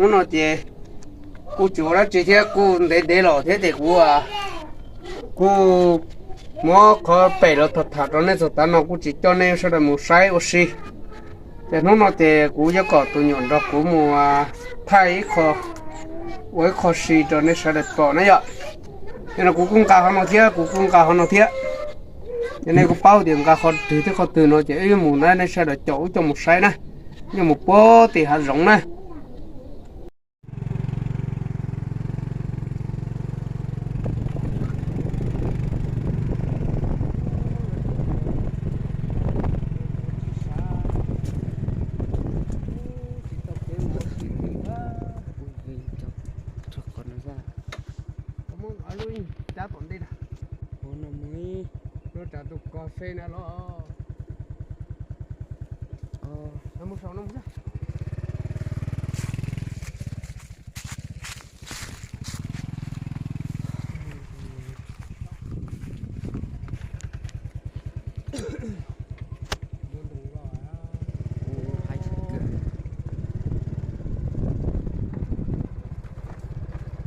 Hnub no ces kuj tsis ua dab tsi thiab, kuj ntev ntev los thiab ces kuv kuj muab qhov pem los tham tham rau nej txog tav no, kuj tsis coj nej sawv daws mus saib ua si. Ces hnub no ces kuv yuav kom tus nyuam nrog kuv mus thaij ib qho, ua ib qho si rau nej sawv daws pom na yom. Yog no kuv kuj nqa qhov no thiab, kuv kuj nqa qhov no thiab. Ces nej kuj paub tias nqa qhov twg thiab qhov twg no ces wb yuav mus na, nej sawv daws caum wb coj mus saib na, yuav mus puag tim hav zoov na. Lub tsam tus kos se na los.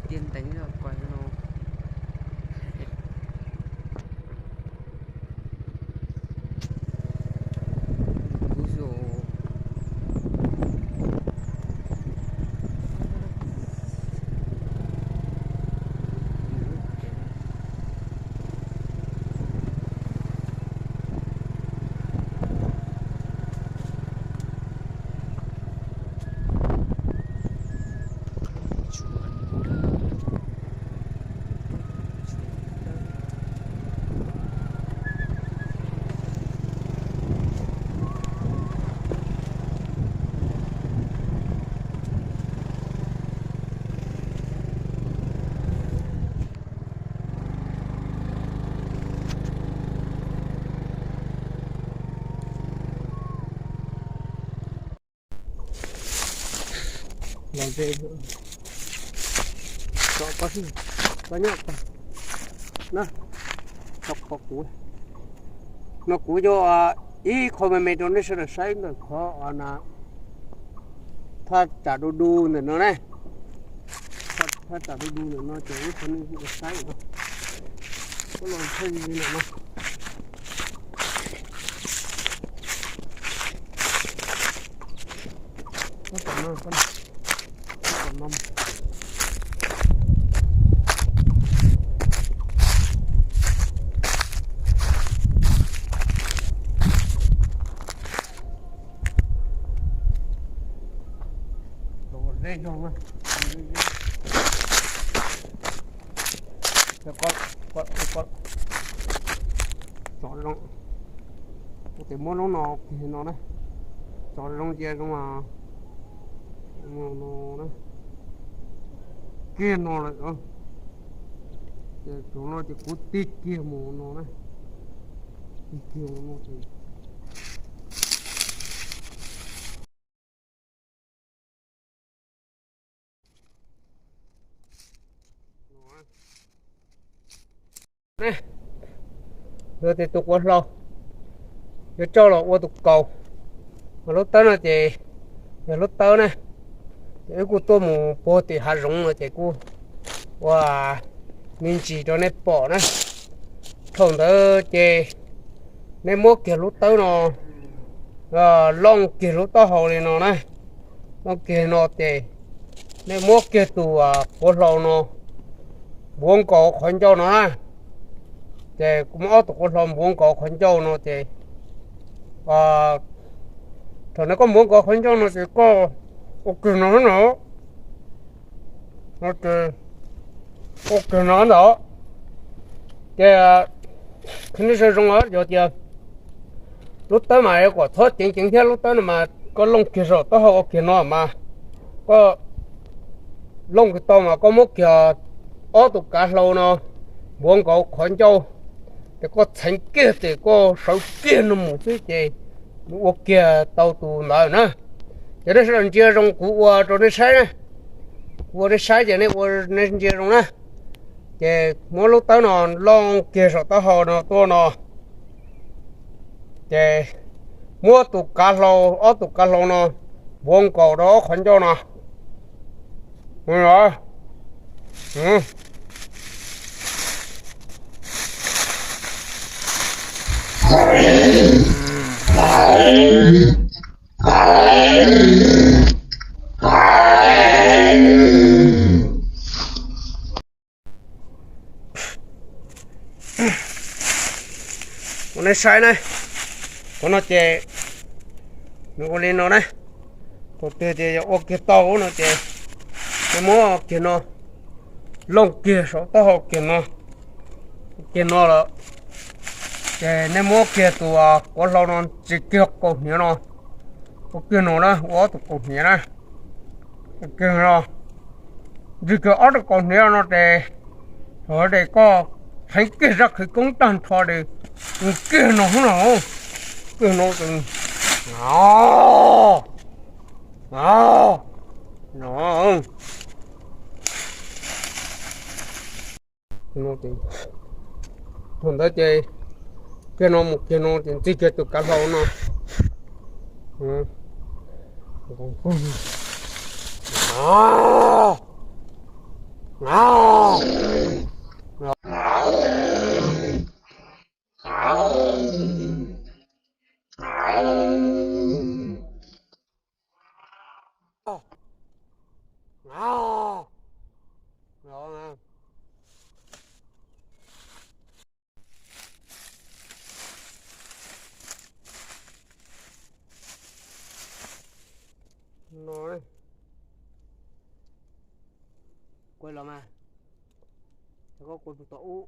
Tiaj ntev no. Los ze, tso koj, koj nyob, na, tso qhov kuv, no kuv yuav ib qho me me rau nej sawv daws saib ntawm qhov na, thaj tsam du du ntawm no ne. Thaj tsam du du ntawm no ces ib qho nej saib, koj los saib li ntawm no. Tso zoo, tes muab lub no kiag no na, tso zoo cia zoo, kiag no lawm. Ces tus no ces kuv tig kiag mus no na, tig kiag mus no ces Yog tias tus quav hlau yuav coj los ua tus kaus, mas lub tawb no ces yog lub tawb na, ces wb kuj tuaj mus puag tim hav zoov no ces kuj ua me ntsis rau nej pom na. Thaum ntawd ces nej muab kiag lub tawb no, looj kiag lub taub hau li no na, looj kiag no ces nej muab kiag tus quav hlau no npuav nkaus qhov ncauj no na. Ces kuv muab ob tus quav hlau npuav nkaus qhov ncauj no ces, thaum no koj npuav nkaus qhov ncauj no ces koj ua kiag no no, ua kiag no ntawd. Ces qhia nej zoo zoo yog tias lub tawb mas kom txhob ceev ceev thiab, lub tawb no mas koj looj kiag saum taub hau ua kiag no mas, koj looj kiag tau mas koj muab kiag ob tus kav hlau no npuav nkaus qhov ncauj, ces koj txheev kiag ces koj sawv kiag no mus xwb ces nws ua kiag tau tus ntawd na. Ces nej sawv daws ntsia zoo kuv ua rau nej saib na, kuv ua nej saib ces nej ua nej ntsia zoo na. Ces muab lub tawb no looj kiag saum taub hau no tuaj no, ces muab tus kav hlau, ob tus kav hlau no npuav nkaus rau ob qhov ncauj no. Ua nej saib na, qhov no ces nws ua li no na. Thaum twg ces yog ua kiag tau no ces nej muab kiag no, looj kiag saum taub hau kiag no, kiag no lawm, ces nej muab kiag tus quav hlau no ntsis kiag kaus hniav no, ua kiag no na, ua ob tug kaus hniav na, kiag no, ntsis kiag ob tug kaus hniav no ces, o, ces koj heev kiag zaj khawv koob tag nrho ces kiag no no, kiag no, no, no, thaum ntawd ces kiag no mus kiag no ces ntxig kiag tus kav hlau no. No, kuv los mas, koj kuv tus tom ub.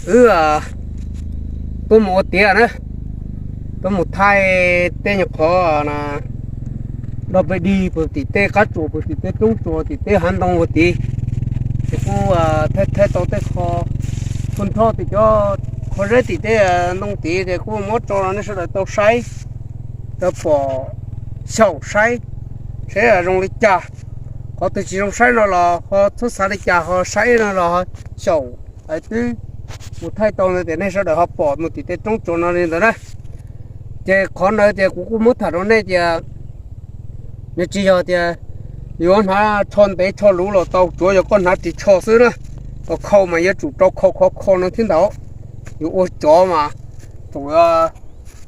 Wb tuaj mus ua tiav na, tuaj mus thaij tej nyuag qhov na, dog pes dig puag tim tej qab tsuas, puag tim tej roob tsuas, tim tej hav ntoo puag tid. Ces kuj thaij thaij tau tej qho, kuj nrho tim cov qhov zeb tim tej ntoo tid ces kuj muab tso rau nej sawv daws tau saib, tau pom, xyaum saib, saib zoo li cas. Qhov twg tsis zoo saib no los ho txhob xav li cas, ho saib no los xyaum, twb mus thaij tau ntawd tias nej sawv daws ho pom mus tim tej roob tsuas no li ntawd na. Ces qhov ntawd ces kuv kuj muab tham rau nej tias nws tsis yog tias yuav hnav tsho ntev tsho luv los tau, tsuav yog koj hnav ris tsho xwb na. Kom khau mas yuav tsum rau khau khov kho no thiab ntag. Yus ua cov mas thaum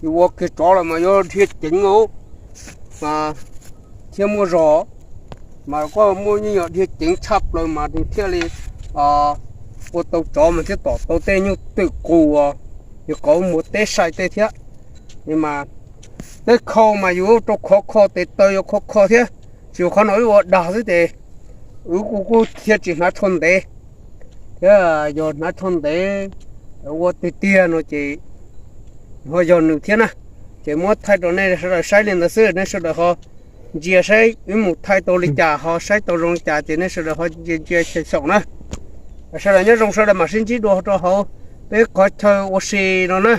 yus ua kiag tsov los mas yuav dhia ceev thiab muaj zog, mas koj muaj yeej yog dhia ceev tshaj plaws mas nws thiaj li ua tau tsov mas thiaj tom tau tej nyuj twm qus uas yus qauv muag teb sai tej thiab. Mas tej khau mas yus rau khov kho, tes taw yuav khov kho thiab. Tsis yog qhov no wb ua dag xwb ces wb kuj kuj thiaj tsis hnav tsho ntev, thiab yog hnav tsho ntev ua tiag tiag no ces ho yog nws thiab na. Ces muab thaij rau nej sawv daws saib li ntawd xwb, nej sawv daws ho ntsia saib wb mus thaij tau li cas, ho saib tau zoo li cas ces nej sawv daws ho ntsia ntsia xyaum na. Sawv daws nyob zoo, sawv daws mam sib ntsib dua rau hauv peb qhov chaw ua si no na.